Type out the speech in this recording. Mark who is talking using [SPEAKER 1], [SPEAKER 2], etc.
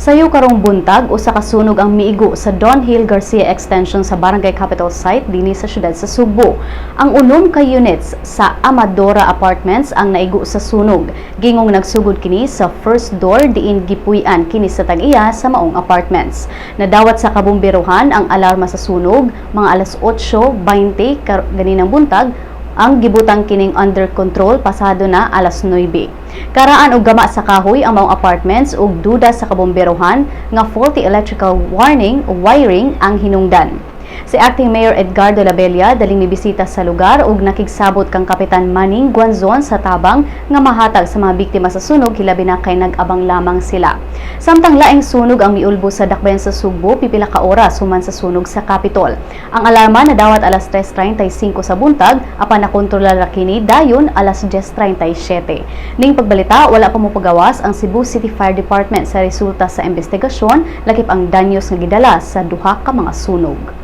[SPEAKER 1] Sayo karong buntag, usa ka sunog ang miigo sa Don Hill Garcia Extension sa Barangay Capitol Site dinhi sa syudad sa Sugbo. Ang 6 ka units sa Amadora Apartments ang naigo sa sunog. Gingong nagsugod kini sa first door diin gipuy-an kini sa tag-iya sa maong apartments. Nadawat sa kabomberohan ang alarma sa sunog mga alas 8:20 ganinang buntag, ang gibutang kining under control pasado na alas 9. Karaan og gama sa kahoy ang maong apartments ug duda sa kabomberohan nga faulty electrical warning o wiring ang hinungdan. Si Acting Mayor Edgardo Labella daling mibisita sa lugar ug nakigsabot kang Kapitan Maning Guanzon sa tabang nga mahatag sa mga biktima sa sunog, hilabi na kay nag-abang lamang sila. Samtang laing sunog ang miulbo sa dakbayan sa Sugbo pipila ka oras human sa sunog sa Capitol. Ang alarma nadawat alas 3:35 sa buntag apan nakontrolar ra kini dayon alas 10:37. Ning pagbalita, wala pa mopagawas ang Cebu City Fire Department sa resulta sa investigasyon lakip ang danyos nga gidala sa duha ka mga sunog.